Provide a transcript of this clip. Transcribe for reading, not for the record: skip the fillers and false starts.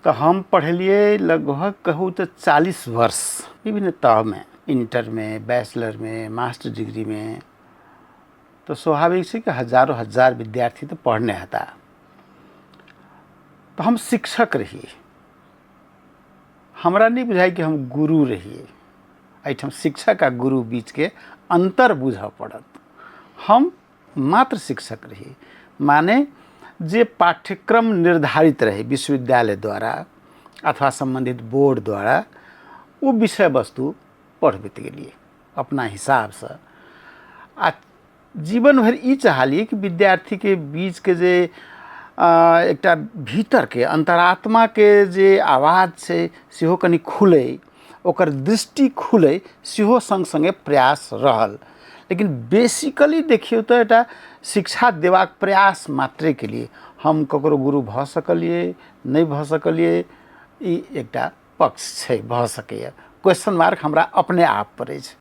तऽ हम पढ़ेलियै लगभग कहू तऽ 40 वर्ष विभिन्न तहमे, इंटरमे, बैचलरमे, मास्टर डिग्रीमे। तऽ स्वाभाविक छै कि हजारो हजार विद्यार्थी तऽ पढ़ने हेता। तऽ हम शिक्षक रहियै, हमरा नहि बुझाइ कि हम गुरु रहियै। एहिठाम शिक्षक आ गुरु बीचके अन्तर बुझऽ पड़त। हम मात्र शिक्षक रही, माने जे पाठ्यक्रम निर्धारित रहै विश्वविद्यालय द्वारा अथवा सम्बन्धित बोर्ड द्वारा, ओ विषय वस्तु पढ़बैत गेलियै अपना हिसाबसँ। आ जीवन भरि ई चाहलियै कि विद्यार्थीके बीचके जे एकटा भीतरके अन्तरात्माके जे आवाज छै सेहो कनि खुलै, ओकर दृष्टि खुलै, सेहो सङ्ग सङ्गे प्रयास रहल। लेकिन बेसिकली देखियौ तऽ एकटा शिक्षा देबाक प्रयास मात्रे केलियै। हम ककरो गुरु भऽ सकलियै, नहि भऽ सकलियै, ई एकटा पक्ष छै, भऽ सकैए। क्वेश्चन मार्क हमरा अपने आप पर अछि।